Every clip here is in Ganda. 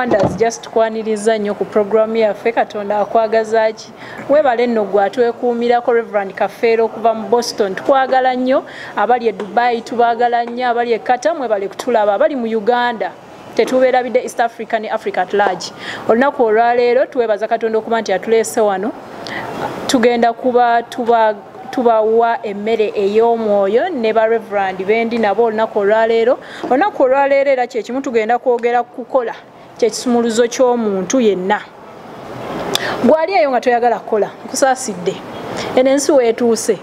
Wonders just kwaniriza nnyo ku programu yaffe Katonda akwagaza ki. Webale nno gwe atwekuumirako Reverend Kafeero okuva mu Boston, tukwagala nnyo. Abali e Dubai tubaagala nnyo, abali e Qatar mwebale kutulaba, abali mu Uganda tetubeerabidde, East Africa ne Africa at large. Olunaku olwaleero twebaza Katonda okuba nti atuleese wano. Tugenda kuba tubawa emmere ey'omwoyo ne ba Reverend bendi nabo olunaku olwaleero. Olunaku olwaleero era kyekimu tugenda kwogera kukola kyekisumuluzo ky'omuntu yenna. Gwali eyo nga toyagala kukola, nkusaasidde. Eno ensi weetuuse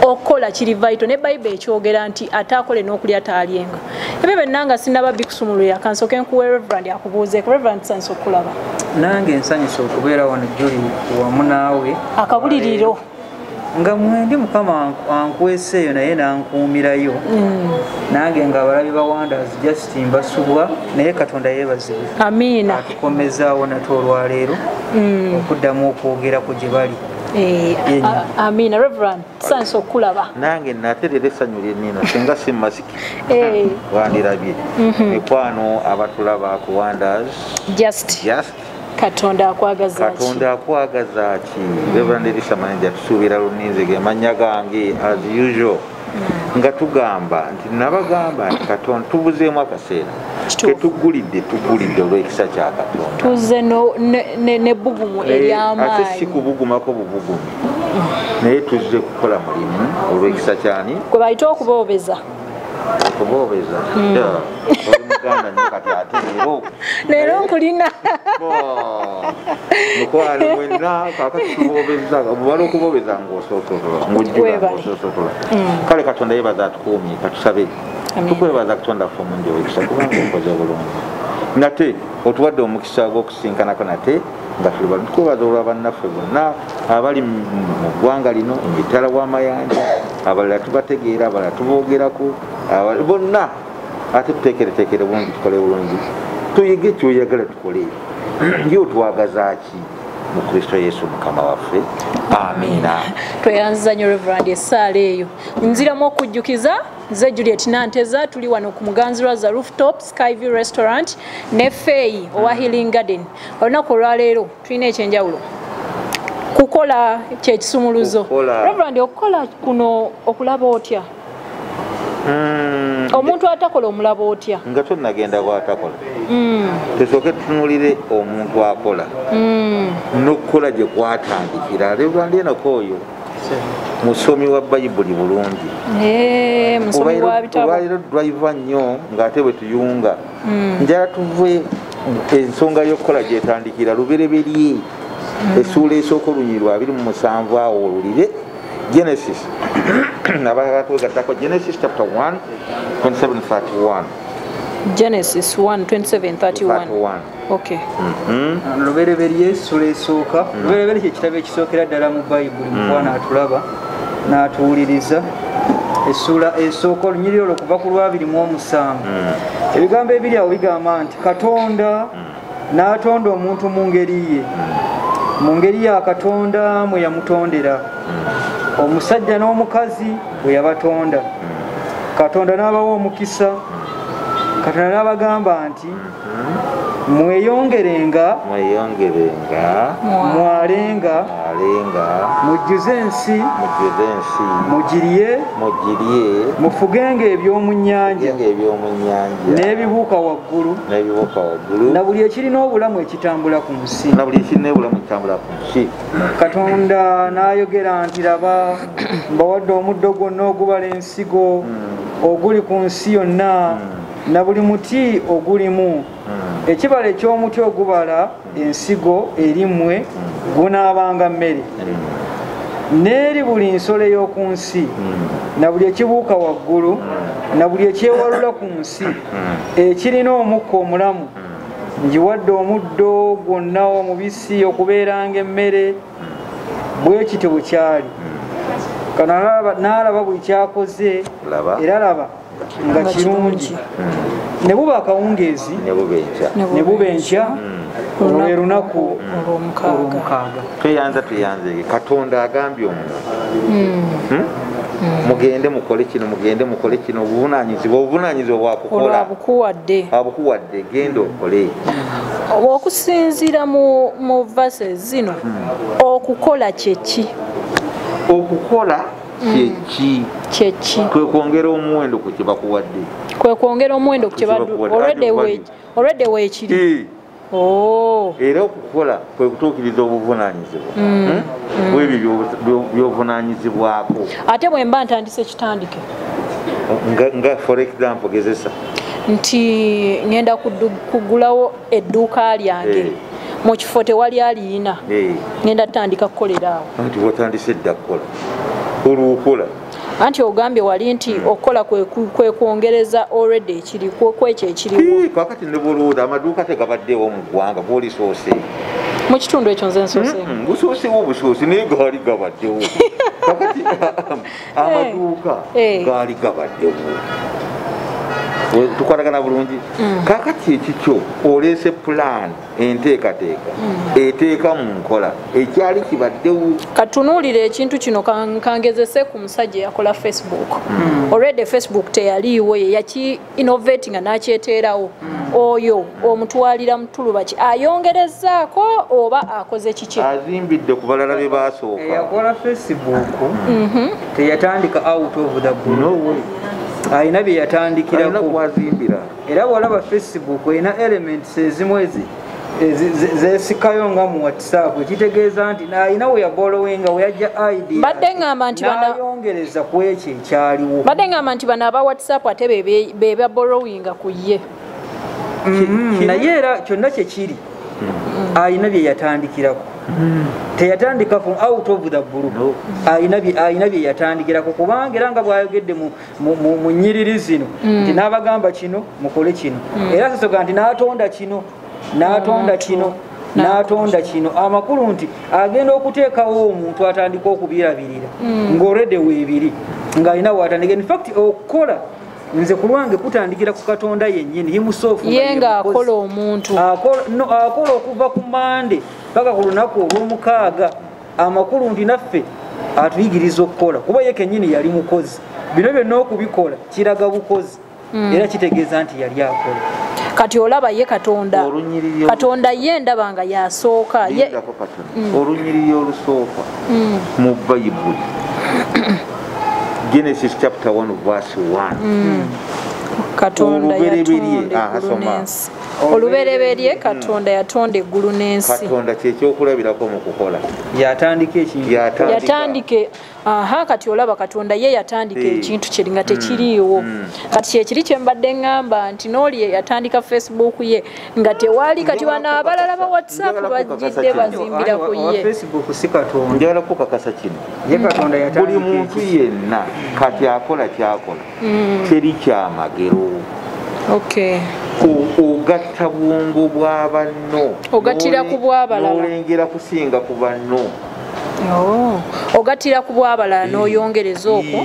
okukola kiri vital, ne Bayibuli ekyogera nti ataakole n'okulya taalyenga. Ebyo byonna nga sinnaba bikusumululira, kansooke nkuwe Reverend akubuuzeeko. Reverend, nsanyuse okukulaba. Nange nsanyuse okubeera wano Juli wamu naawe. Akabuliriro. Nga mwendi Mukama ankweseeyo naye nankuumirayo. Nange nga abalabi ba Wonders just mbasubwa, naye Katonda yeebazibwe. Amiina. Atukomezaawo nate olwaleero okuddamu okwogerako gye bali. Amiina. Reverend, nsanyuse okukulaba. Nange naterera essanyu lyennina singa si masiki wandirabye. Mikwano abatulaba ku Wonders Just Katonda akwagaza ki. Katonda akwagaza ki. Reverend Elisa Manager tusuubira luninze ge mannya gange as usual. Nga tugamba nti nabagamba nti Katonda tubuzeemu akaseera ketugulidde, tugulidde olw'ekisa kya Katonda. Tuzze n'ebbugumu ery'amaanyi. Ate si kubugumako bubugumi, naye tuzze kukola mulimu olw'ekisa kyani gwe bayita okuboobeza. Okuboobeza. Oli muganda nnyo kati ate leero. Leero nkulina. Mukwano mwenna kaakati tuboobeza, bw'omala okuboobeza ng'osoosotola, ng'ojjula ng'osoosotola. Kale Katonda yeebaza atukuumye, katusabe. Tukwebaza Katonda ffe omungi ow'ekisa kubanga okoze bulungi. Nate otuwadde omukisa gw'okusinkanako nate nga tuli bano. Tukwebaza olwa bannaffe bonna abali mu ggwanga lino, emitala w'amayanja, abalala tubategeera, abalala tuboogerako, bonna ate tuteekereteekere bulungi, tukole bulungi, tuyige kyoyagala tukole. Ye otwagaza ki mu Kristo Yesu Mukama waffe. Amiina. Tweyanziza nnyo Reverend essaala eyo. Nziramu okujjukiza nze Juliet Nanteza, tuli wano ku Muganzirwazza Rooftop Skyview Restaurant ne Feyi owa Healing Garden. Olunaku olwaleero tulina ekyenjawulo, kukola kyekisumuluzo. Reverend, okukola kuno okulaba otya? Omuntu atakola omulaba otya? Nga tonnagenda bw'atakola, tusooke tutunulire omuntu akola n'okukola gye kwatandikira. Reverend Enoko oyo musomi wa Bayibuli bulungi. Musomi wa bitabo. Olwaleero driver nnyo ng'ate bwe tuyunga. Njala tuve ensonga y'okukola gyetandikira lubereberye essuula esooka olunyiriri lwa 27 awo olulire Genesis. Nabagatwegattako Genesis chapter 1 27:31. Genesis 1 27:31. Okay. Lubereberye essuula esooka. Lubereberye kye kitabo ekisookera ddala mu Bayibuli. Mukwana atulaba n'atuwuliriza. Essuula esooka olunyiriri olwo kuva ku lwa 27. Ebigambo ebiri awo bigamba nti Katonda n'atonda omuntu mu ngeri ye, mu ngeri ya Katonda mwe yamutondera, omusajja n'omukazi bwe yabatonda. Katonda n'abawa omukisa. Katonda n'abagamba nti mweyongerenga, mwalenga, mujjuze ensi, mugirye, mufugenga eby'omu nnyanja n'ebibuuka waggulu, na buli ekirina obulamu ekitambula ku nsi. Katonda n'ayogera nti laba mbawadde omuddo gwonna ogubala ensigo oguli ku nsi yonna, na buli muti ogulimu ekibala eky'omuti ogubala ensigo eri mmwe gunaabanga mmere, n'eri buli nsolo ey'oku nsi, na buli ekibuuka waggulu, na buli ekyewalula ku nsi ekirina omukka omulamu, ngiwadde omuddo gwonna omubisi okubeeranga emmere. Bwe kityo bwe kyali. Kano n'alaba buli kyakoze, era laba nga kirungi. Ne buba akawungeezi ne buba enkya, olwo lwe lunaku olw'omukaaga. Tweyanza tweyanze. Katonda agambye omuntu Mugende mukole kino, mugende mukole kino, obuvunaanyizibwa bwakukola. Abukuwadde, genda okole. Okusinziira mu verses zino, okukola kye ki? Okukola kye ki? Kye ki? Kwe kwongera omuwendo ku kye bakuwadde. Kwe kwongera omuwendo ku kye already weekiri. Oh. Era okukola kwe kutuukiriza obuvunaanyizibwa. Bw'ebyo by'ovunaanyizibwako. Ate bwe mba ntandise kitandike. Nga for example gezesa. Nti ngenda kugulawo edduuka lyange. Mu kifo tewali aliyina. Ngenda tandika kukolera awo. Anti watandise dda kukola. Olw'okola. Anti ogambye wali nti okukola kwe kwongereza already ekiri kwekyo ekiriwo. Kaakati ne bw'olowooza amaduuka tegabaddeewo mu ggwanga gw'olisoose. Mu kitundu ekyo nze nsoose. Gusoosewo busoose naye gaali gabaddewo. Kaakati amaduuka gaali gabaddewo. Tukwatagana bulungi. Kaakati ekikyo oleese pulaani enteekateeka eteeka mu nkola ekyali kibaddewo. Katunuulire ekintu kino kangezese ku musajja eyakola Facebook. Already Facebook teyaliiwo, ye yaki innovating n'akyeteerawo. Oyo omutwalira mutuluba ki ayongerezaako oba akoze kiki? Azimbidde ku balala be baasooka. Eyakola Facebook teyatandika out of the blue. No way. Alina bye yatandikirako. Era bw'olaba Facebook erina elements ezimu zeesikayo nga mu WhatsApp, ekitegeeza nti alina we yaborrowinga, we yajja idea. Mbadde ŋŋamba nti n'ayongereza ku ekyo ekyaliwo. Mbadde ŋŋamba nti bano aba WhatsApp ate be baborrowinga ku ye. Naye era kyonna kye kiri alina bye yatandikirako. Teyatandika from out of the blue. Alina bye yatandikirako kubanga era nga bw'ayogedde mu nnyiriri zino nti n'abagamba kino mukole kino. Era sosoga nti n'atonda kino, n'atonda kino, n'atonda kino. Amakulu nti agenda okuteekawo omuntu atandika okubirabirira ng'already weebiri ng'alina w'atandika. In fact okukola nze ku lwange kutandikira ku Katonda yennyini himself. Ye ng'akola omuntu. Akola okuva ku Mande paka ku lunaku olw'omukaaga. Amakulu nti naffe atuyigiriza okukola kuba ye kennyini yali mukozi. Bino byonna okubikola kiraga bukozi era kitegeeza nti yali akola. Kati olaba ye Katonda. Katonda ye ndaba nga yasooka. Olunyiriri olusooka mu Bayibuli. Genesis chapter 1 verse 1. Katonda yatonda eggulu n'ensi. Olubereberye Katonda yatonda eggulu n'ensi. Katonda kye ekyokulabirako mu kukola. Yatandika ekintu. Yatandike. Aha, kati olaba Katonda ye yatandika ekintu kiri nga tekiriiwo. Kati kyekiri kye mbadde ŋŋamba nti n'oli yatandika Facebook ye nga tewali, kati bano abalala ba WhatsApp bajjidde bazimbira ku ye. Facebook si Katonda. Njagala kukakasa kino. Ye Katonda yatandika. Buli muntu yenna kati akola ky'akola teri kyamagero. Okay. Ogatta bwongo bwa banno. Ogattira ku bw'abalala. N'olengera kusinga ku banno. Ogattira ku bw'abalala n'oyongereza okwo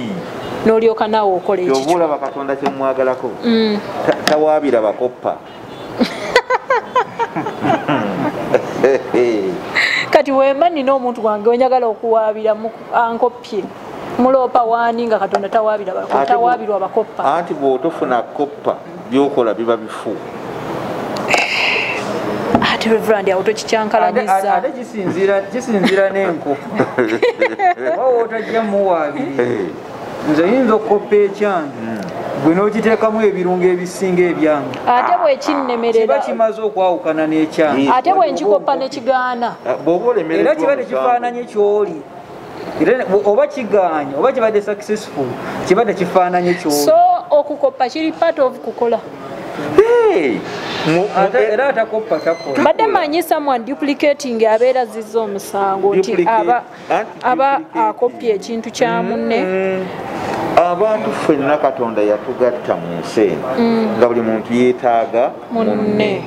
n'olyoka naawe okola ekikyo. Ky'oba olaba Katonda kye mwagalako tawaabira bakoppa. Kati wemba nina omuntu wange wenjagala okuwaabira ankoppye muloopa waani nga Katonda tawaabirwa bakoppa. Anti bw'otofuna koppa by'okola biba bifu. Ate Reverend awo tokikyankalanyiza. Ate kisinziira n'enkoppa. Oba w'otajja muwaabirira. Nze oyinza okukoppa ekyange gwe n'okiteekamu ebirungo ebisinga ebyange. Ate bwe kinnemerera. Kiba kimaze okwawukana n'ekyange. Ate bwe nkikoppa ne kigaana. Era kiba tekifaananye ky'oli. Era oba kigaanye oba kibadde successful kiba tekifaananye ky'oli. So okukoppa kiri part of kukola. Era atakoppa takola. Mbadde manyi someone duplicating abeera azizza omusango nti aba akopye ekintu kya munne. Abantu ffenna Katonda yatugatta mu nsi eno nga buli muntu yeetaaga munne.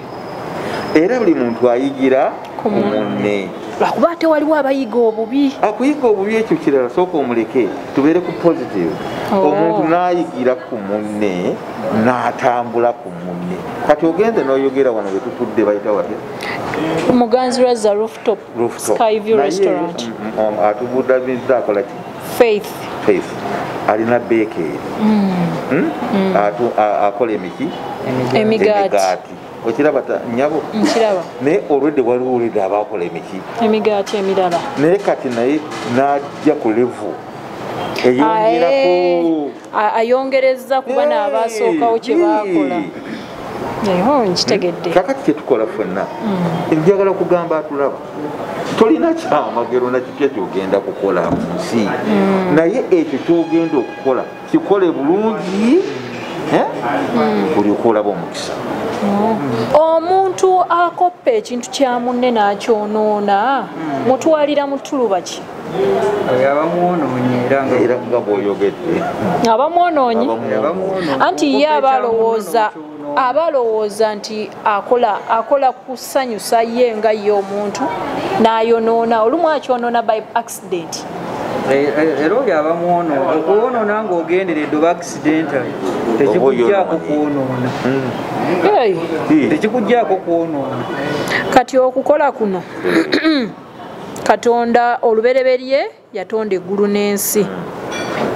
Era buli muntu ayigira ku munne. Lwakuba ate waliwo abayiga obubi. Akuyiga obubi ekyo kirala, sooka omuleke tubeere ku positive. Omuntu n'ayigira ku munne n'atambula ku munne. Kati ogenze n'oyogera wano we tutudde bayita watya? Muganzirwazza Rooftop Sky View Restaurant. Atubudamizza akola ki? Faith. Faith. Alina bakery. Akola emiki? Emigaati. Okiraba nnyabo? Nkiraba. Naye already waliwo already abakola emiki? Emigaati emirala. Naye kati naye n'ajja ku level eyongerako. Ayongereza ku bano abasookawo kye baakola. Nkitegedde. Kakati kye tukola ffenna. Njagala kugamba atulaba. Tolina kyamagero na kipya ky'ogenda kukola mu nsi. Naye ekyo ky'ogenda okukola kikole bulungi, olyoke olaba omukisa. Omuntu akoppa ekintu kya munne n'akyonoona, mutwalira mu ttuluba ki? Abamwonoonye era nga bw'oyogedde. Abamwonoonye? Anti ye abalowooza nti akola kusanyusa ye nga ye omuntu n'ayonoona, olumu akyonoona by accident. Era oyo abamwonoona, okwonoona ng'ogenderedde oba accidentally tekikuggyako kwonoona. Tekikuggyako kwonoona. Kati okukola kuno Katonda olubereberye yatonda eggulu n'ensi.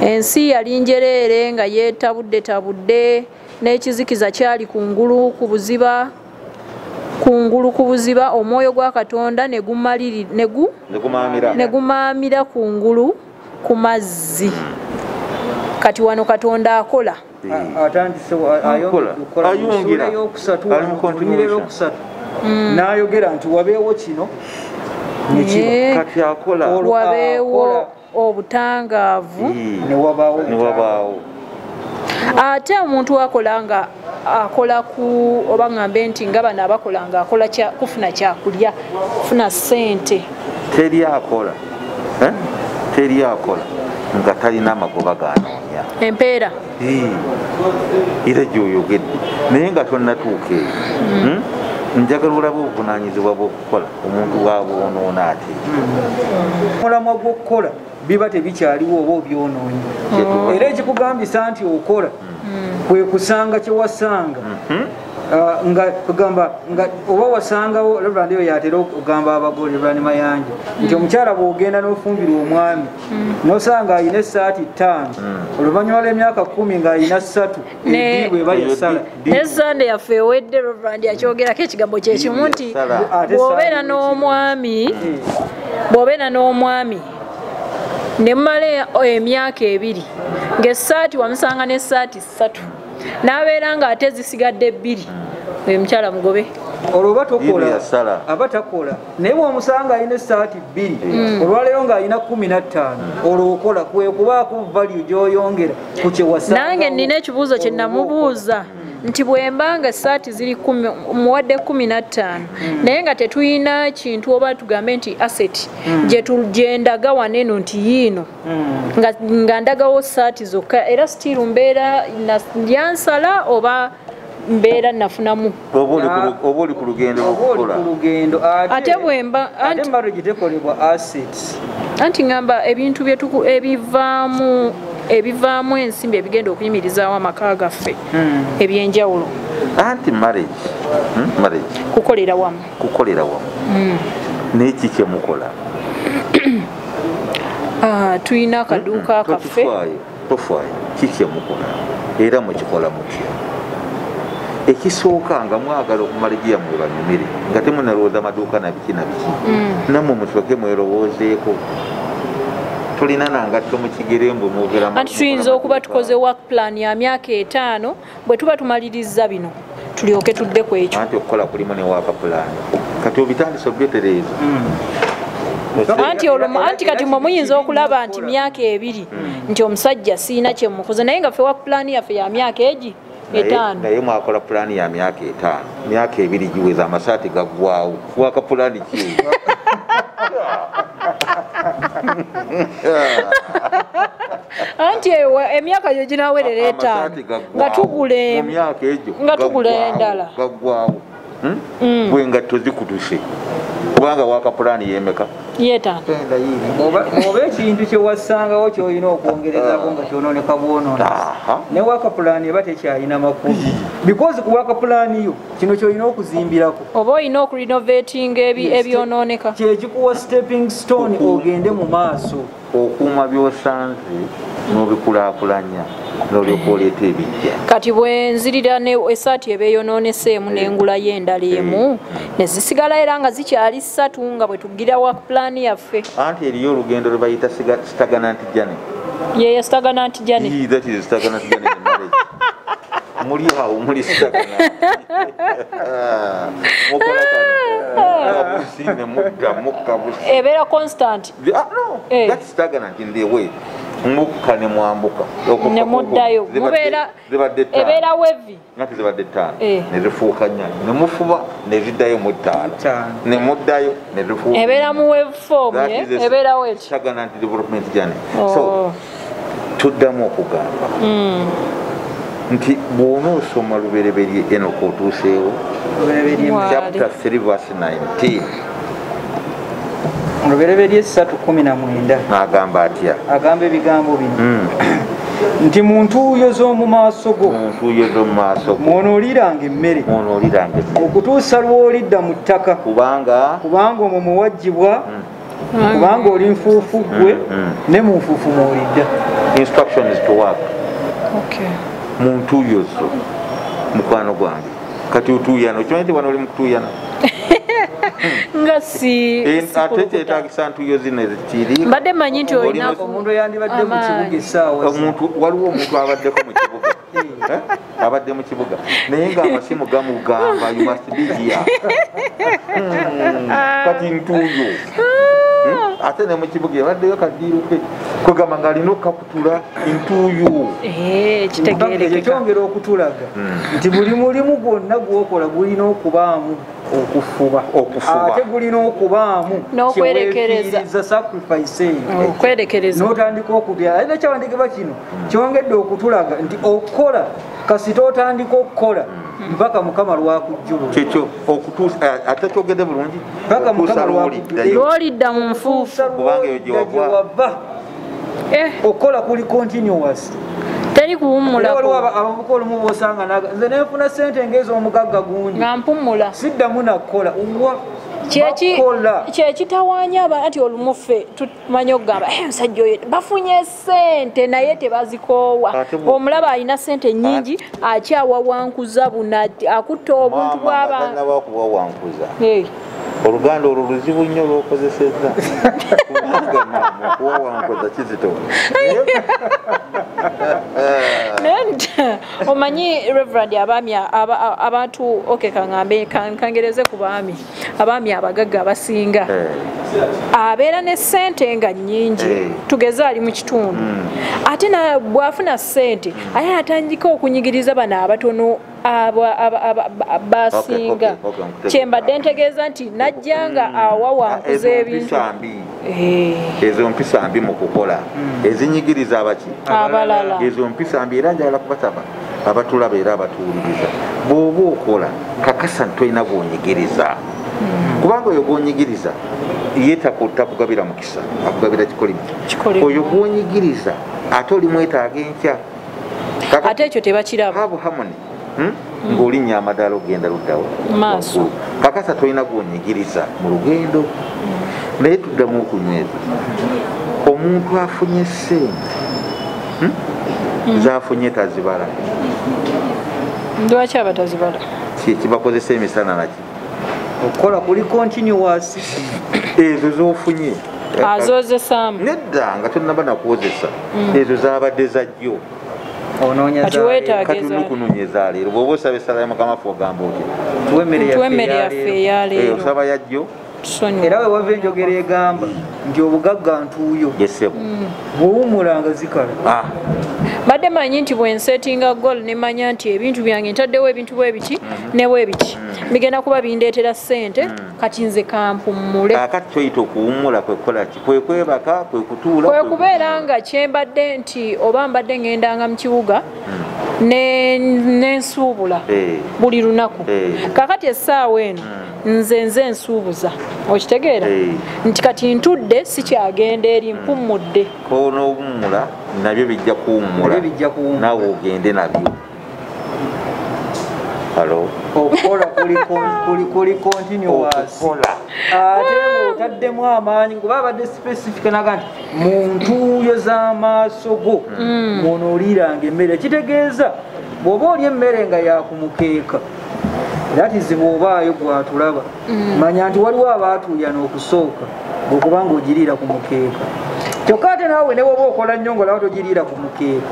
Ensi yali njereere nga yeetabudde tabudde, n'ekizikiza kyali kungulu ku buziba, omwoyo gwa Katonda ne gumaamira kungulu ku mazzi. Kati wano Katonda akola. Atandise ayongera yokusatu n'ayogera nti wabeewo kino kati akola wabeewo obutangaavu ne wabaawo. Ate omuntu akola nga akola ku oba ngambe nti nga bano abakola nga akola kufuna kyakulya, kufuna ssente. Teri akola teri akola nga talina magoba g'anoonya. Empeera. Era gy'oyogedde naye nga tonnatuuka eyo. Njagala olabe obuvunaanyizibwa bw'okukola omuntu bw'abwonoona ate. Omulamwa gw'okukola biba tebikyaliwo oba obyonoonye. Era ekikugambisa nti okola kwe kusanga kye wasanga. Nga kugamba nga oba wasangawo Reverend eyo yatera okugamba abagole Reverend Mayanja nti omukyala bw'ogenda n'ofumbirwa omwami n'osanga alina essaati 5 oluvannyuma lw'emyaka 10 ng'alina 3 eddiibwe eba yasala. Ne Sunday yaffe ewedde Reverend yakyogerako ekigambo kye kimu nti bw'obeera n'omwami ne mmala emyaka 2 ng'essaati wamusanga n'essaati 3 n'abeera ng'ate zisigadde 2 oyo mukyala mugobe. Olwo oba tokola aba takola, naye bw'omusanga alina essaati 2 olwaleero ng'alina 15 olwo okola kwe kubaako value gy'oyongera ku kye wasanga. Nange nnina ekibuuzo kye namubuuza nti bwe mbanga essaati ziri muwadde 15 naye nga tetulina kintu oba tugambe nti asset gye ndaga wano eno nti yiino nga ndagawo ssaati zokka, era still mbeera yansala oba mbeera nafunamu. Oba oli ku lugendo lw'okukola. Ate bwemba ate marriage tekolebwa assets. Anti ngamba ebintu ebivaamu ensimbi ebigenda okuyimirizaawo amaka gaffe ebyenjawulo. Anti marriage kukolera wamu. Kukolera wamu. Naye ki kye mukola? Tulina akaduuka kaffe. Tofaayo ki kye mukola era mukikola mutya? Ekisooka nga mwagala okumala gyammwe banyumire nga temunalowooza amaduuka na biki na biki, nammwe musooke mwerowoozeeko. Tolina nangatto mu kigere mbwe mwogera. Anti tuyinza okuba tukoze work plan ya myaka 5 bwe tuba tumaliriza bino tulyoke tudde ku ekyo. Anti okukola kulimu ne work plan kati obitandise obyetereeza. Anti anti kati mwe muyinza okulaba nti myaka 2 nti omusajja siina kye mukoze, naye nga ffe work plan yaffe ya myaka egi 5. Naye mwakola pulaani ya myaka 5, myaka 2 giweza amasaati gaggwawo. Waka pulaani ki? Anti emyaka gyo ginawerera 5 nga tugula endala gaggwawo. Bwe ngatto zikutuse. Kubanga work plan yemeka. Yetaano. Oba ekintu kye wasangawo ky'olina okwongerezaako nga kyonooneka bwonoona. Ne work plan eba tekyalina makulu. Because ku work plan yo kino ky'olina okuzimbirako. Oba olina okurenovatinga ebyonooneka. Kyekikuwa stepping stone ogende mu maaso. Okuuma by'osanze n'obikulaakulanya n'olyoka oleeta ebijja. Kati bwe nzirira ne essaati eba eyonooneseemu n'engulayo endala emu ne zisigala era nga zikyali ssatu nga bwe tugira work plan yaffe. Anti eriyo olugendo lwe bayita stagnant journey. Ye stagnant journey. That is stagnant journey in marriage. Muli awo muli stagnant. Mukola kano. Ebeera constant. No, that's stagnant in the way. Mukka ne mwambuka. Ne muddayo. Mubeera ebeera wavy. Ngati zibadde ttaano. Ne zifuuka nnya. Ne mufuba ne ziddayo mu ttaano. Ne muddayo ne zifuuka. Ebeera mu wave form. Ebeera weti. Stagnant development journey. So tuddamu okugamba nti bw'onoosoma Lubereberye Enoka otuuseewo. Chapter 3 verse 19. Lubereberye 3:19. N'agamba atya? Agamba ebigambo bino. Nti mu ntuuyo z'omu maaso go. Mu ntuuyo z'omu maaso go. Mw'onooliranga emmere. Mw'onooliranga emmere. Okutuusa lw'olidda mu ttaka. Kubanga. Kubanga omwo mwe waggyibwa. Kubanga oli nfuufu ggwe ne mu nfuufu mw'olidda. Instruction is to work. Okay. Mu ntuuyo zo mukwano gwange. Kati otuuyana okimanyi nti wano oli mu kutuuyana. Nga si ate kyetaagisa ntuuyo zino ezikiri. Mbadde mmanyi nti olina omuntu yandibadde mu kibuga essaawa. Omuntu waliwo omuntu abaddeko mu kibuga. Abadde mu kibuga naye ng'amasimu gamugamba you must be here. Kati ntuuyo. Ate ne mu kibuga ebaddeyo kadiiro ke kwegamba ng'alina okukakutula ntuuyo. Kitegeerekeka. Kyongera okutulaga nti buli mulimu gwonna gw'okola gulina okubaamu okufuba. Ate gulina okubaamu n'okwerekereza sacrifice eyo. Okwerekereza. N'otandika okutya. Ate nekyawandiikibwa kino kyongedde okutulaga nti okukola kasita otandika okukola mpaka Mukama lwakujjulula. Kyekyo okutuusa ate kyogedde bulungi mpaka Mukama lwolidda mu nfuufu kubanga eyo gye wava. Okukola kuli continuous. Teri kuwummulako. Waliwo abavubuka olumu b'osanga nze nenfuna ssente ng'ez'omugagga gundi. Nga mpummula. Siddamu nakukola. Kyekitawaanya anti olumu ffe tumanyi okugamba omusajja oyo bafunye ssente naye tebazikoowa. Omulaba alina ssente nnyingi akyawawankuza buno akutta obuntu bw'abantu. Tannaba kuwawankuza. Oluganda olwo luzibu nnyo lw'okozesezza. Kubanga maama okuwawankuza kizito. Omanyi Reverend abaami abantu okay kangambe kangereze ku baami abaami abagagga abasinga abeera ne ssente nga nnyingi tugeze ali mu kitundu ate bw'afuna ssente aye atandika okunyigiriza bano abatono basinga. Kyembadde ntegeeza nti najjanga awawankuza ebintu. Ezo mpisa mbi mu kukola ezinyigiriza abaki abalala. Ezo mpisa mbi era njagala kubasaba abatulaba era abatuwuliriza bw'oba okola kakasa nti tolina gw'onyigiriza kubanga oyo gw'onyigiriza ye takugabira mukisa akugabira kikolimo. Oyo gw'onyigiriza ate olimwetaaga enkya ate ekyo tebakiraba. Have harmony. Ng'olinnya amadaala ogenda luddawo maaso. Kakasa tolina gw'onyigiriza mu lugendo. Naye tuddamu okunyweza omuntu afunye ssente z'afunye tazibala. Lwaki aba tazibala? Kibakozesa emisana naki okukola kuli continuous. Ezo z'ofunye azozesaamu nedda nga tonnaba nakwozesa ezo zabadde zajjo. Kati olina leero bw'oba osaba essala ya Mukama waffe ogamba otya? Tuwe emmere yaffe eyaleero. Osaba yajjo. Era we wava enjogera egamba nti obugagga ntuuyo bw'owummulanga zikala. Mbadde manyi nti bwe nsetinga goal ne manya nti ebintu byange ntaddewo ebintu bwe biki ne bwe biki bigenda kuba bindeetera ssente kati nze kampummule. Kaakati kyoyita okuwummula kwe kukola ki? Kwe kwebaka, kwe kutuula, kwe kubeera nga kyembadde nti oba mbadde ŋŋendanga mu kibuga Nensuubula buli lunaku. Kakati essaawa eno nze nsuubuza, okitegeera nti kati ntudde sikyagenda eri, mpummudde. Konoowummula nabyo bijja kuwummula, naawe ogende nabyo. Halo, okukola kuli continuous, ate ng'otaddemu amaanyi, kuba abadde specific naga nti mu ntuuyo z'amaaso go mw'onooliiranga emmere. Kitegeeza bw'oba olya emmere nga yakumukeeka, that is bw'obaayo gwatulaba, manya nti waliwo abaatuuyana okusooka okubanga ogiriira ku mukeeka. Kyokka ate naawe ne bw'oba okola nnyo ng'olaba togiriira ku mukeeka,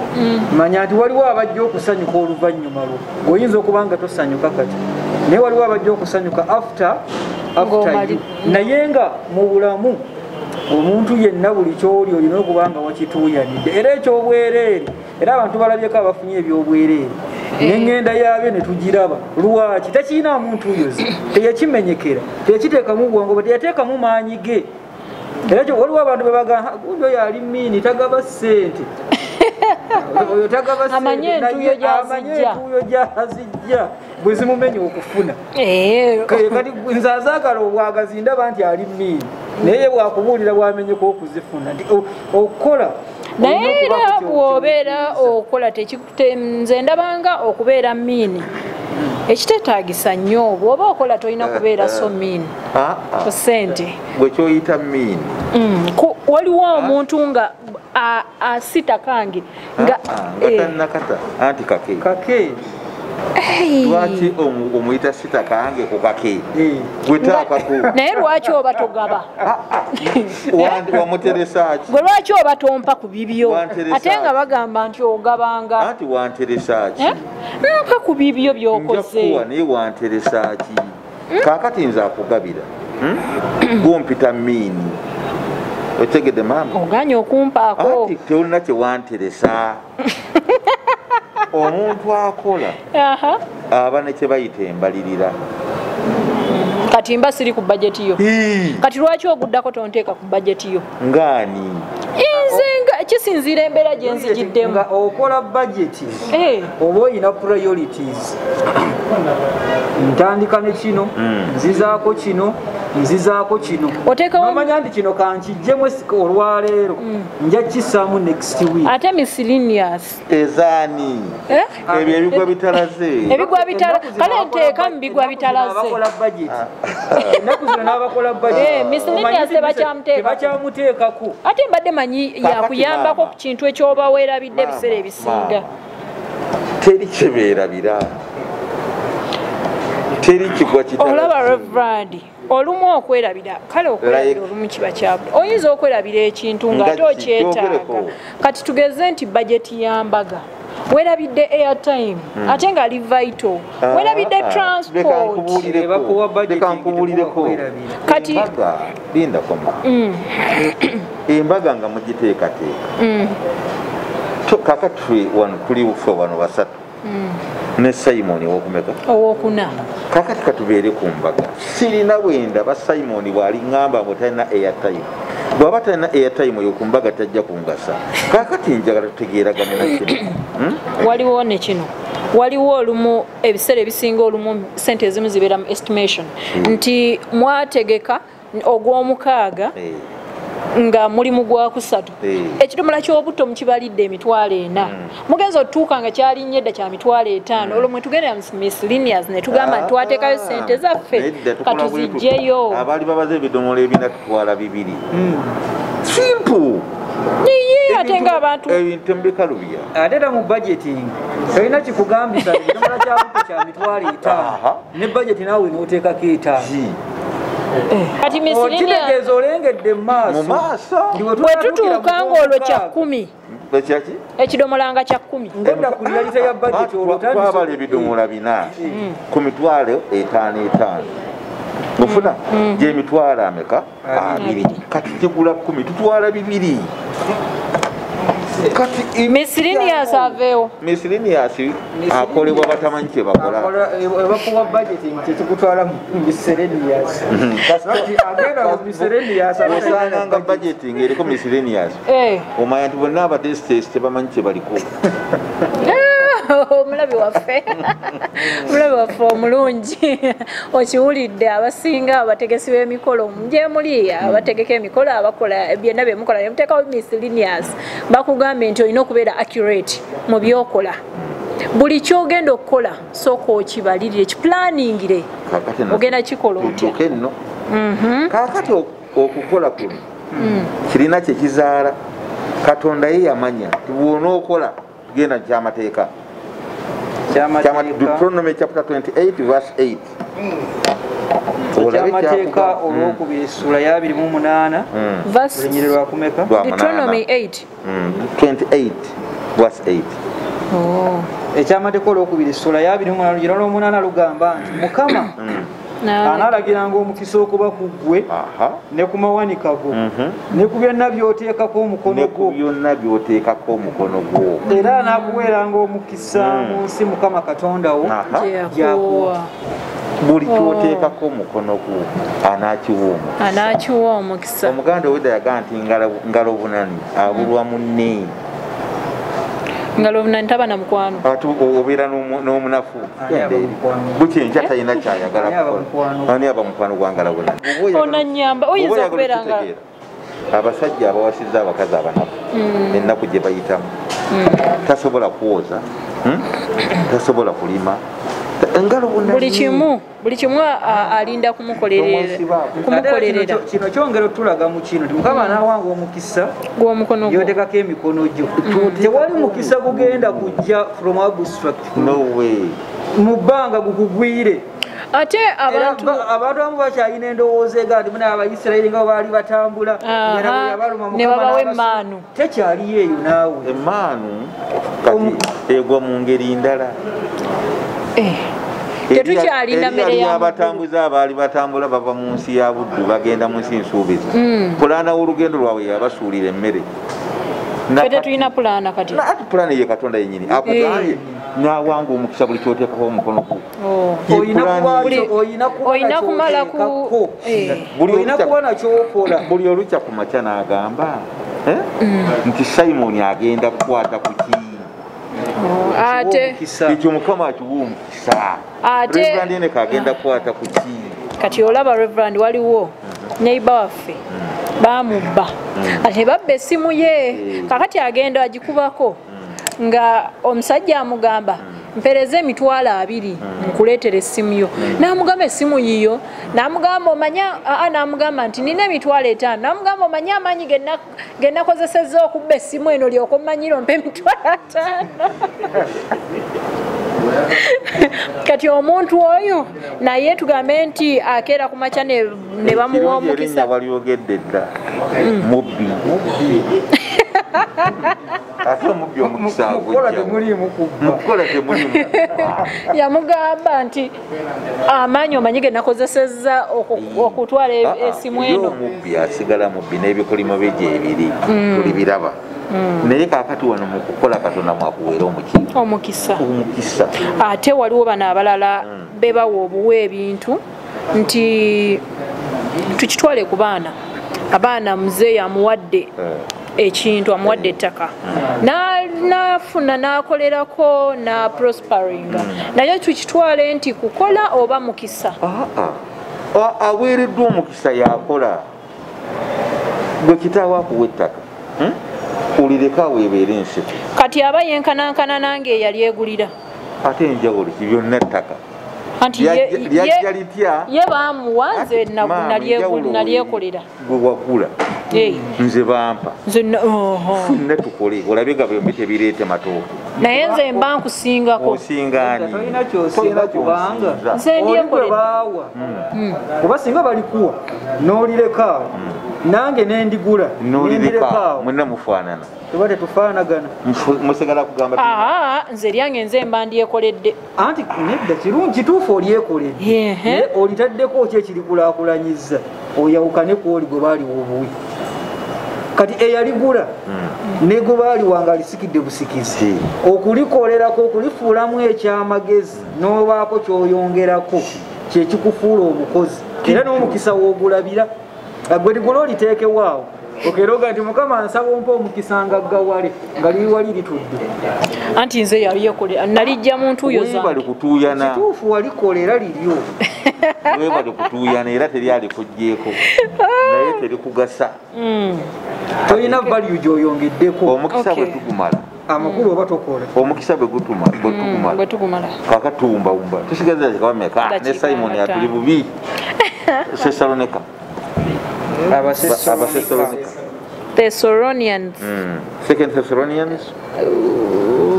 manya nti waliwo abajja okusanyuka oluvannyuma lwo. Oyinza okuba nga tosanyuka kati, naye waliwo abajja okusanyuka after you. Naye nga mu bulamu omuntu yenna buli ky'oli olina okuba nga wakituuyanidde. Era ekyobwereere, era abantu balabyeko abafunye ebyobwereere n'eŋŋenda yaabyo ne tugiraba. Lwaki tekirinaamu ntuuyozi, teyakimenyekera, teyakiteekamu bwongo bwe, teyateekamu maanyi ge. Era waliwo abantu be bagamba gundi oyo ali miini tagaba ssente, oyo tagaba ssente, amanye entuuyo gy'azijja bwe zimumenya okufuna. Kati nze azaagala obwagazi ndaba nti ali miini, naye bwakubuulira bwamenyeka okuzifuna nti okukola. Naye era bw'obeera okola nze ndabanga okubeera miini ekiteetaagisa nnyo. Bw'oba okola tolina kubeera so miini ku ssente. Gwe kyoyita miini, waliwo omuntu nga asita kange nga tannakata anti kake. Lwaki omuyita sita kange ku kake? Gwe taakako. Naye lwaki oba togaba? Wamuteresa ki? Gwe lwaki oba tompa ku bibyo? Ate nga bagamba nti ogabanga. Anti wanteresa ki? Mpa ku bibyo by'okoze. Nja kuwa, naye wanteresa ki? Kaakati nze akugabira, gumpita miini. Otegedde maama? Oganye okumpaako. Anti tolina kye wanteresa. Omuntu akola aba ne kye bayita embalirira. Kati mba siri ku bajeti yo. Kati lwaki oguddako tonteeka ku bajeti yo? Ngaani? Nze nga kisinziira embeera gye nzigiddemu. Nga okola bajeti oba oyina priorities. Ntandika ne kino, nzizaako kino, nzizaako kino. Nomanya nti kino kankijjemu olwaleero, nja kissaamu next week. Ate miscellaneous. Ezaani? Ebyo ebigwa bitalaze. Ebigwa bitalaze. Kale nteeka mu bigwa bitalaze. Abakola budget. Ennaku zino n'abakola budget. Miscellaneous tebakyamuteekako. Ate mbadde manyi yakuyambako ku kintu ekyoba weerabidde ebiseera ebisinga. Teri kyebeerabira. Teri kigwa kitalaze. Olaba Reverend, olumu okwerabira, kale okwerabira olumu kiba kyabu. Oyinza okwerabira ekintu ng'ate okyetaaga. Kati tugeze nti bajeti ya mbaga, werabidde airtime, ate nga ali vital, werabidde transport. Leka nkubuulireko. Kati embaga, linda koma. Embaga nga mugiteekateeka. Kakati wano tuli ffe wano basatu. Ne Simon owokumeka? Owokuna. Kakati katubeere ku mbaga. Sirina bwenda ba Simon bw'ali ŋŋamba mbu talina airtime. Bw'aba talina airtime oyo ku mbaga tajja kungasa. Kakati njagala tutegeeragane na kino. Waliwo ne kino. Waliwo olumu ebiseera ebisinga olumu ssente ezimu zibeera mu estimation. Nti mwategeka ogw'omukaaga nga mulimu gwa kusatu. Ekidomola ky'obutto mukibalidde 400. Mugenza otuuka nga kyalinnye edda kya 500. Olwo mwe tugendera mu miscellaneous ne tugamba twateekayo ssente zaffe katuziggyeyo. Abaali babaze ebidomola ebina tutwala 2. Simple. Ye ate nga abantu ebintu mbikalubya. Ate era mu budgeting tolina kikugambisa ekidomola kya butto kya 500 ne budget naawe n'oteekako 5. Kati miscellaneous olengedde mu maaso. Bwe tutuuka ng'olwo kya 10. Ekidomola nga kya 10. Ng'odda ku reality ya budget olwo twabala ebidomola 4 ku 5,000 5,000. Mufuna gy'emitwalo ameka? 2. Kati kigula 10 tutwala 2. Kati miscellaneous aveewo. Miscellaneous akolebwa batamanyi kye bakola. Bakuwa budgeting kyekikutwala mu miscellaneous. Kati agenda mu miscellaneous osanga nga budgeting eriko miscellaneous. Omanya nti bonna abatesitesi tebamanyi kye baliko. Omulabi waffe, omulabi waffe omulungi, okiwulidde, abasinga abategesi b'emikolo gye muli, abategeka emikolo, abakola byonna bye mukola ne muteekawo miscellaneous, bakugambye nti olina okubeera accurate mu byokola. Buli kyogenda okukola sooka okibalirire, kiplaningire, Kakati nno ogenda kikola otya. Tudduke nno. Kakati okukola kuno kirina kyekizaala. Katonda ye yamanya nti bw'onookola, tugenda kyamateeka. Kyamateeka. Deuteronomy chapter 28 verse 8. Olabe Ekyamateeka kyakugamba. olwokubiri essula ya 28, Verse olunyiri lwakumeka? Lwa Deuteronomy munaana. 8. 28 verse 8. Oh. Ekyamateeka olwokubiri essula ya 28 olunyiri lw'omunaana lugamba nti Mukama anaalagiranga omukisa okuba ku ggwe ne ku mawanika go ne ku byonna by'oteekako omukono Ne ku gwo, byonna by'oteekako omukono gwo, era anaakuweeranga omukisa mu nsi Mukama Katonda wo Gye yakuwa. Buli kyoteekako omukono gwo anaakiwa omukisa. Anaakiwa omukisa. Omuganda owedda yagaa nti ngalo bunani abulwa munne. Ngalo bunani taba na mukwano. Ate obeera n'omunafu. Ani aba Genda eri. mukwano? Bukya enkya talina kyayagala Ani aba kukola. mukwano? Ani aba mukwano gwa ngalo bunani? Onanyamba oyinza Oba oyagala okubeera nga okukitegeera, abasajja abawasizza abakazi abanafu, ennaku gye bayitamu, tasobola kwoza, Tasobola kulima. Engalo bunani. Buli kimu alinda kumukolerera. Tomwesibaako. Ate era Kumukolerera. kino kyongera otulaga mu kino nti Mukama anaawanga omukisa gw'omukono gwo. Yotekako emikono gyo. Tewali mukisa gugenda kujja from abstract, No way. mu bbanga gukugwire. Ate Era abantu abantu abamu bakyalina endowooza ega nti muna Abayisirayiri nga bwe baali batambula, era bwe yabaluma ne Mukama babawa emmaanu. Tekyaliyo eyo naawe. Emaanu kati egwa mu ngeri ndala. Tetukyalina mmere Eri ya muggulu. abatambuze abaali batambula bava mu nsi ya Buddu bagenda mu nsi nsuubizi, pulaana w'olugendo lwabwe yabasuulira emmere. Ffe tetulina pulaana kati. Ati pulaana ye Katonda yennyini akugambye n'awanga omukisa buli kyoteekako omukono gwo. Oh. Ye Oyina pulaani kuba ye. oyina kuba Oyina kumala nakyoteekako. Buli Oyina olukya kuba nakyokola. Buli olukya ku makya n'agamba, eh? Nti Simoni agenda kukwata ku ki? Oh, ate Omukisa. Ekyo Mukama akiwa omukisa. Reverend Eneka agenda kukwata ku ki? Kati olaba Reverend, waliwo neighbor waffe bamubba, ate babba essimu ye. Kakati agenda agikubako nga omusajja amugamba, "Mpereze 20,000 nkuleetera essimu yo." N'amugamba essimu yiyo, n'amugamba omanya aa, n'amugamba nti nina 50,000. N'amugamba, "Omanye amaanyi ge nakozesezza okubba essimu eno, lyoka omanyire ompe 50,000." Kati omuntu oyo naye tugambe nti akeera ku makya ne bamuwa Ekirungi erinnya omukisa? Walyogedde dda, mubbi. Ate omubbi omukisa Mukukola agujjawo. temuliimu kubba. Mukukola temulimu. Yamugamba nti amaanyi omanyi ge nakozesezza okutwala essimu Ye eno. Omubbi asigala mubbi n'ebikolimo bye gyebiri, tulibiraba. Naye kaakati wano mu kukola Katonda mwakuweera omuki? Omukisa. Omukisa. Ate waliwo bano abalala bebawa obuwa ebintu, nti tukitwale ku baana. Abaana muzeeyi amuwadde ekintu, amuwadde ettaka, N'afuna n'akolerako na prosperinga, naye tukitwale nti kukola oba mukisa? Aweereddwa omukisa yakola. Gwe kitaawe akuwa ettaka, Olireka weebeera ensiko. Kati aba yenkanankana nange eyali egulira. Ate enjawulo ki? Byonna ttaka. Anti Lyajja litya? Ye baamuwa, nze Maama, enjawulo nalyekolera. Gwe wagula, nze bampa. Nze oho. Ffenna tukole, olabe nga byombi tebireete matooke. Naye nze mba nkusingako. Osingaani? Tolina kyosinga kubanga Nze oli gwe ndyekolera. baawa, kuba singa balikuwa n'olireka nange nendigula Nolireka, nendirekaawo, mwenna mufaanana. Tuba tetufaanagana. Musigala kugamba Aa, nze eryange nze mba ndyekoledde. Anti nedda, kirungi, kituufu, olyekoledde, naye olitaddeko ki ekirikulaakulanyiza oyawukane ku oli gwe baaliwa obuwi? Kati eyaligula ne gwe baaliwa nga alisikidde busikizi, okulikolerako, okulifuulamu ekyamagezi n'obaako kyoyongerako, kyekikufuula omukozi era n'omukisa woogulabira. Gwe ligula oliteekewaawo. Okeroga nti Mukama nsaba ompe omukisa nga gawale nga liri wali litudde. Anti nze yaliyekolera nalijja mu ntuuyo zange. Webale kutuuyana. Kituufu walikolera liryo. Webale kutuuyana era teryali kuggyeko. Naye terikugasa. Tolina value gy'oyongeddeko. Omukisa bwe tugumala. Amakulu oba tokola. Omukisa bwe tugumala. Kaakati tuwumbawumba. Tusigaza dakika mmeka? Ne Simon atuli bubi. Sesalonika. Abasesalonika. Thessalonians. Second Thessalonians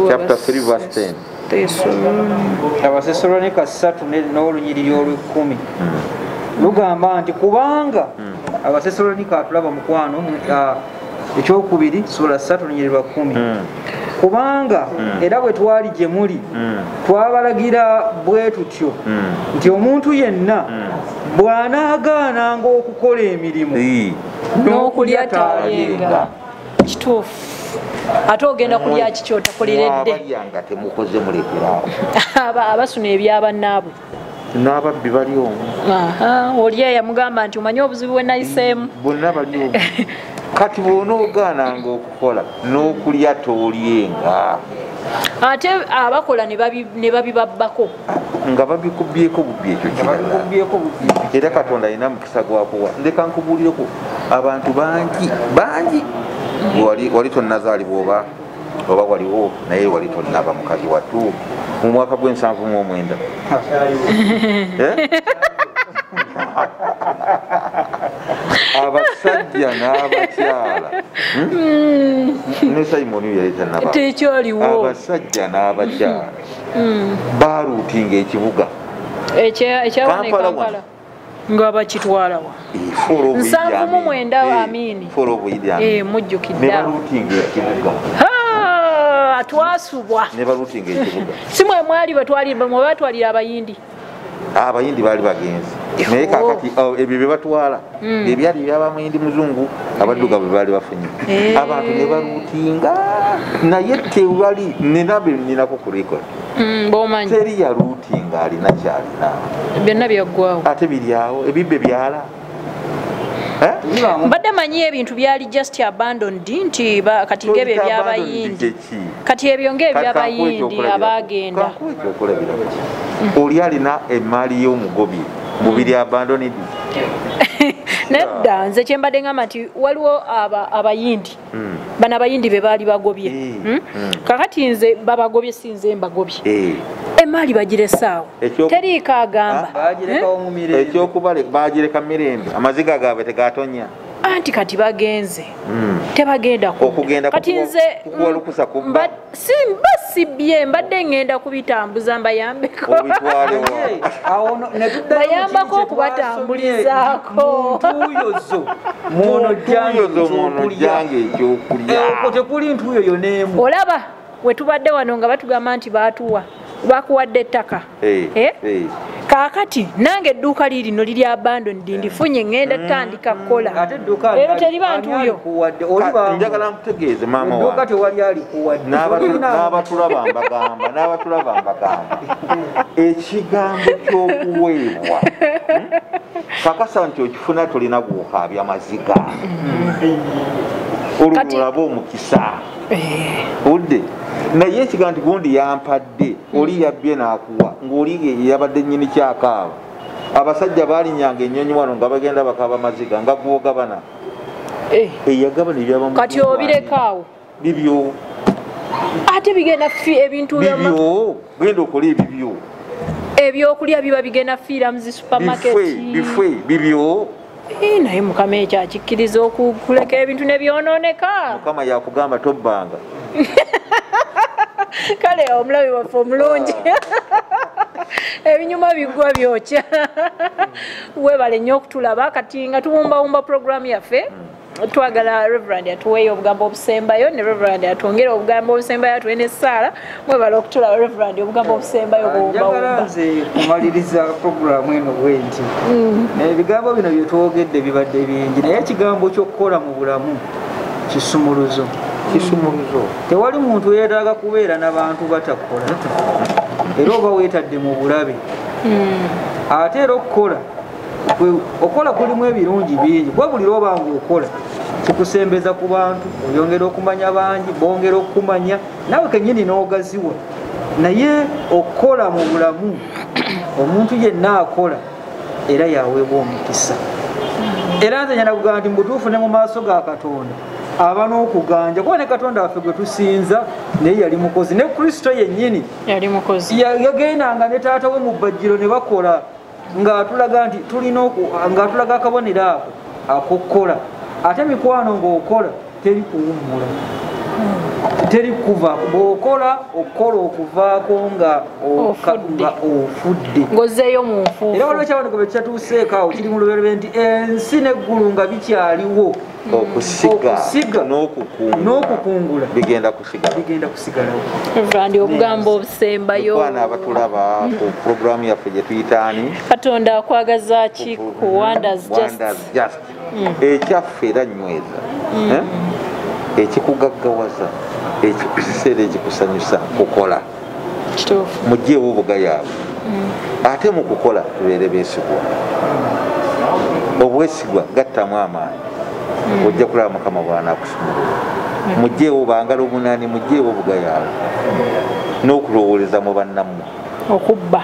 chapter 3 verse 10. Abasesalonika 3 n'olunyiriri olw'ekumi. Lugamba nti kubanga Abasesalonika atulaba mukwano ekyokubiri sura 3 lunyiriri lwa 10. Kubanga era bwe twali gye muli twabalagira bwe tutyo nti omuntu yenna bw'anaagaananga okukola emirimu n'okulya taalyenga. Kituufu. Ate ogenda kulya ki ky'otakoleredde? Abalyanga temukoze mulekeraawo. Abasuna ebyabannaabwe. N'ababbi bali omwo. Oli yamugamba nti omanyi obuzibu bwe nayiseemu. Bonna bali omwo. Kati bw'onoogaananga okukola n'okulya toolyenga. Ate abakola ne babibabbako. Nga babikubyeko bubbi ekyo kirala. Era Katonda alina mukisa gwakuwa. Ndeka nkubuulireko abantu bangi bangi. Wali tonnazaalibwa oba waliwo naye wali tonnaba mukazi wattu mu mwaka gw'e79. Abasajja n'abakyala. Ne Simon yali tannaba. Tekyaliwo. Abasajja n'abakyala baaluutinga ekibuga. Ekyawane Kampala. Nga bakitwalawa. 79 Amini. Mujjukidde. Ne baluutinga ekibuga. Twasubwa. Ne baluutinga ekibuga. Si mwe mwali batwalira Abayindi. Abayindi baali bagenzi. Naye kaakati ebyo bye batwala ebyali byabamuyindi muzungu abaddugavu baali bafunye. Abantu ne baluutinga naye tewali ninabe ninako ku record. Bw'omanyi. Teri yaluutinga alina kyalina. Byonna byaggwawo. Ate biri awo ebibbe byala. Mbadde manyi ebintu byali just abandoned nti kati ng'ebyo eby'Abayindi. Kati ebyo ng'ebyabayindi abagenda. Oli alina emaali y'omugobi mubiri abandoned. Nedda nze kye mbadde ngamba nti waliwo Abayindi. Bano Abayindi be baali bagobye. Kakati nze babagobye si nze mbagobye. Emaali bagiresaawo. Teriiko agamba. Ekyokubaleka bagireka mirembe. Amaziga gaabwe tegatonya. Anti kati bagenze. Tebagenda okugenda kati nze kuwa kubba. Simba sibye mbadde ngenda kubitambuza mbayambeko. Bayambako okubatambulizaako. Ntuuyo mwono jjange ekyokulya. Okwo tekuli ntuuyo yonna emu. Olaba we tubadde wano nga batugamba nti baatuwa. Bakuwadde ettaka. Kaakati nange edduuka lirino liri abandoned ndifunye ngenda tandika kukola. Leero teriba ntuuyo. Njagala nkutegeeze maama wange. Edduuka tewali alikuwadde. N'abatulaba mbagamba. Ekigambo ky'okuweebwa. Kakasa nti okifuna tolina gwokaabya maziga. Olwo olaba omukisa. Odde. Naye ekigambo nti gundi yampadde oli yabbye n'akuwa ng'oli yabadde nnyini kyakaaba. Abasajja baalinyanga ennyonyi wano nga bagenda bakaaba maziga nga gw'ogabana. Eyagabana ebyaba kati obirekaawo. Bibyo. Ate bigenda ebintu bibyo. Genda okole ebibyo. Ebyokulya biba bigenda fiira mu zi supermarket. Bife bibyo. Naye Mukama ekyo akikkiriza okuleka ebintu ne byonooneka. Mukama yakugamba tobbanga. Kale omulabi waffe omulungi. Ebinyuma biggwa byokya. Weebale nnyo okutulaba kati nga tuwumbawumba puroguramu yaffe. Twagala Reverend atuweeyo obugambo obusembayo ne Reverend atwongere obugambo obusembayo atuwe n'essaala. Mwebale okutulaba Reverend obugambo obusembayo buwumbawumba. Njagala nze kumaliriza puroguramu eno bwe nti. Ebigambo bino bye twogedde bibadde bingi naye ekigambo ky'okukola mu bulamu kisumuluzo. Kisumuluzo. Tewali muntu yeetaaga kubeera n'abantu batakola. Era oba weetadde mu bulabe. Ate era okukola okola kulimu ebirungi bingi kuba buli lw'oba ng'okola Kikusembeza ku bantu, oyongera okumanya bangi, bongera okumanya nawe kennyini n'ogaziwa. Naye okukola mu bulamu, omuntu yenna akola era yaweebwa omukisa. Era nze nyana kugamba nti mu butuufu ne mu maaso ga Katonda aba n'okuganja, kuba ne Katonda waffe gwe tusinza naye yali mukozi, ne Kristo yennyini yali mukozi. Yagendanga ne taata we mu bbajjiro ne bakola, ng'atulaga nti tulina ng'atulaga akabonero ako ak'okukola. Ate mikwano ng'okola teri kuwummula, teri kuva, bw'okola okukola okuvaako nga ofudde, ng'ozzeeyo mu nfuufu. Era waliwo ekyawandiiko bwe kyatuuseeko awo kiri mu Lubereberye nti ensi n'eggulu nga bikyaliwo, okusiga n'okukungula bigenda kusigalawo. Reverend, obugambo obusembayo. Mikwano abatulaba ku pulogulaamu yaffe gye tuyita ani? Katonda akwagaza ki ku Wonders Just. Ekyaffe era nyweza, ekikugaggawaza, ekikuseera, ekikusanyusa kukola. Mugyewo obugayaavu, ate mu kukola tubeere beesigwa. Obwesigwa gattamu amaanyi, ojja kulaba Mukama bw'anaakusumulula. Mugyewo bangalo omunaani, mugyewo obugayaavu n'okulowooleza mu bannammwe, okubba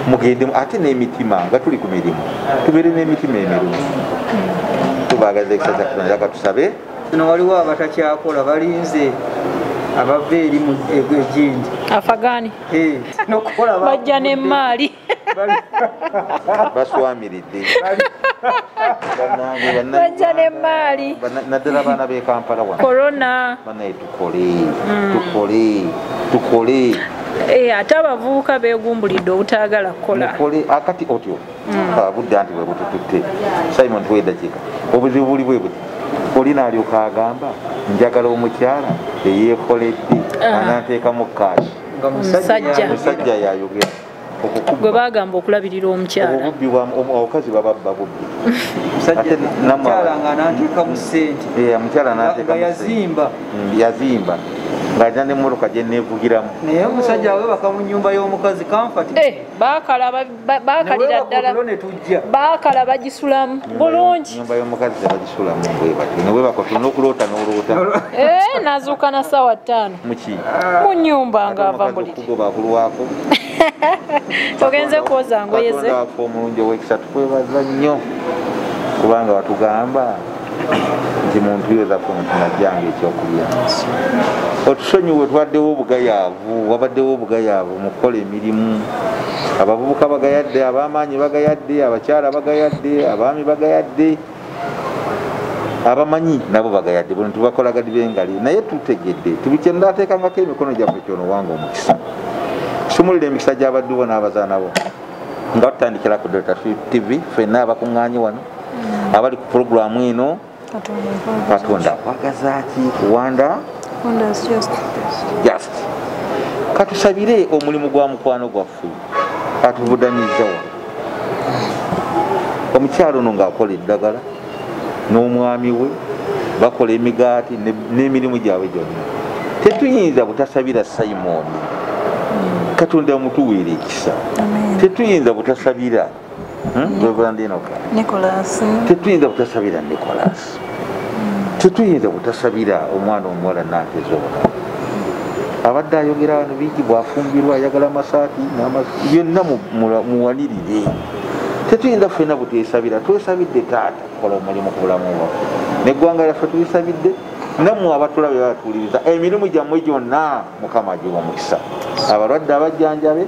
mugende ate n'emitima nga tuli ku mirimu, tubeere n'emitima emirungi. Tubaagaza ekisa kya Katonda, katusabe. Kino waliwo abatakyakola balinze abava eri mu egindi afagaani bajja n'emmaali baswamiridde bajja n'emmaali, naddala abaana b'e Kampala wano korona banaye, tukole tukole. Ate abavubuka beegumbulidde obutaagala kukola. Mukole akati otyo budde anti bwe butututte. Simon, tuwe eddakiika. Obuzibu buli bwe buti, oli n'alyoka agamba njagala omukyala eyeekoledde ananteekamu kaasi. Musajja yayogera gwe bagamba okulabirira omukyala. Obubbi abakazi bababba bubbi. Omukyala nga ananteekamu ssente, omukyala ananteekamu yazimba yazimba ng'alina n'emmotoka gye neevugiramu. Naye omusajja weebaka mu nnyumba y'omukazi comfort. Baakalira ddala, baakala bagisulamu bulungi. Nnyumba y'omukazi tebagisulamu bwe batyo, ne weebaka tulina okuloota n'oloota. Nazuuka na ssaawa 5 muki mu nnyumba ng'ava mbuliri. Okugoba akulwako. Togenze kwoza ngoye ze. Katonda waffe omulungi ow'ekisa, tukwebaza nnyo kubanga watugamba nti mu ntuuyo zaffe mutunajjanga ekyokulya. Otusonyiwe, twaddewo obugayaavu, wabaddewo obugayaavu mu kukola emirimu. Abavubuka bagayadde, ab'amaanyi bagayadde, abakyala bagayadde, abaami bagayadde, abamanyi nabo bagayadde, buli ntu bakola gadibengali. Naye tutegedde tubikyendateekangako emikono gyaffe kyono wanga omukisa. Sumulira emikisa gy'abaddu bo n'abazaana bo nga tutandikira ku Delta TV ffenna abakuŋŋaanye wano abali ku pulogulaamu eno. Katonda akwagaza ki ku Wonders Just. Katusabire omulimu gwa mukwano gwaffe atuvudanyizza wano. Omukyalo ono ng'akola eddagala n'omwami we bakola emigaati n'emirimu gyabwe gyonna. Tetuyinza butasabira Simon, Katonda amutuweera ekisa. Tetuyinza butasabira Reverend Enoka Nicholas. Tetuyinza butasabira Nicholas. Tetuyinza butasabira omwana omuwala Nantezoola. Abadde ayogera wano bingi, bw'afumbirwa ayagala amasaati byonna muwanirire. Tetuyinza ffenna buteesabira. Twesabidde taata kukola omulimu ku bulamu bwaffe n'eggwanga lyaffe tulisabidde, nammwe abatulaba batuwuliriza. Emirimu gyammwe gyonna Mukama agiwa omukisa. Abalwadde abajjanjabe,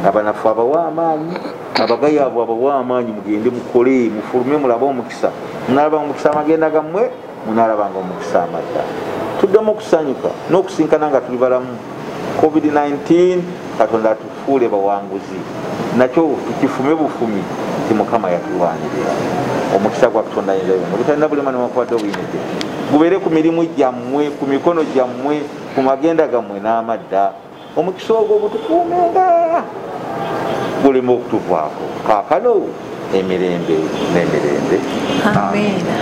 abanafu abawe amaanyi, abagayaavu abawe amaanyi, mugende mukole, mufulume mulabe omukisa. Munaalaba omukisa amagenda gammwe, munaalabanga omukisa amadda. Tuddemu okusanyuka n'okusinkana nga tuli balamu. COVID-19 Katonda atufuule bawanguzi, nakyo tukifume bufumi nti Mukama yatulwanirira. Omukisa gwa Katonda ayinza byonna, obutalina bulema newankubadde obuyinike, gubeere ku mirimu gyammwe, ku mikono gyammwe, ku magenda gammwe n'amadda. Omukisa ogwo gutukuumenga guleme okutuvaako kaakano emirembe n'emirembe. Amiina.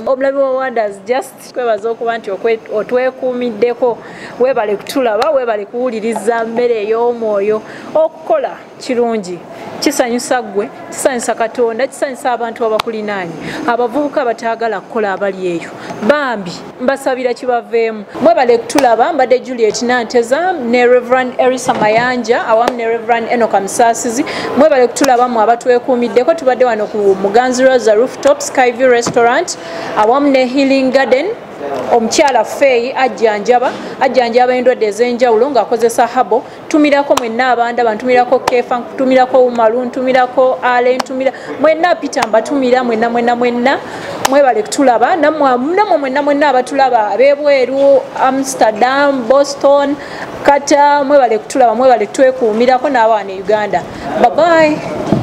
Omulabi wa Wonders Just, kwebaza okuba nti otwekuumiddeko. Weebale kutulaba, weebale kuwuliriza mmere ey'omwoyo. Okukola kirungi, Kisanyusa ggwe, kisanyusa Katonda, kisanyusa abantu abakulinaanye, abavubuka abataagala kukola abali eyo. Bambi mbasabira kibaveemu. Mwebale kutulaba. Mbadde Juliet Nanteza ne Reverend Erisa Mayanja awamu ne Reverend Enoka Musaasizi. Mwebale kutulaba mu abatwekuumiddeko. Tubadde wano ku Muganzi Rosa Rooftop Skyview Restaurant awamu ne Healing Garden. Omukyala Feyi ajjanjaba endwadde ez'enjawulo ng'akozesa habo. Ntumirako mwenna abandaba, ntumirako Kefa, ntumirako Umaru, ntumirako Ale, ntumira mwenna Peter, mbatumira mwenna mwenna mwenna. Mwebale kutulaba. Nammwe mwenna mwenna abatulaba ab'ebweru, Amsterdam, Boston, Qatar, mwebale kutulaba, mwebale twekuumirako n'abaana e Uganda. Bye bye.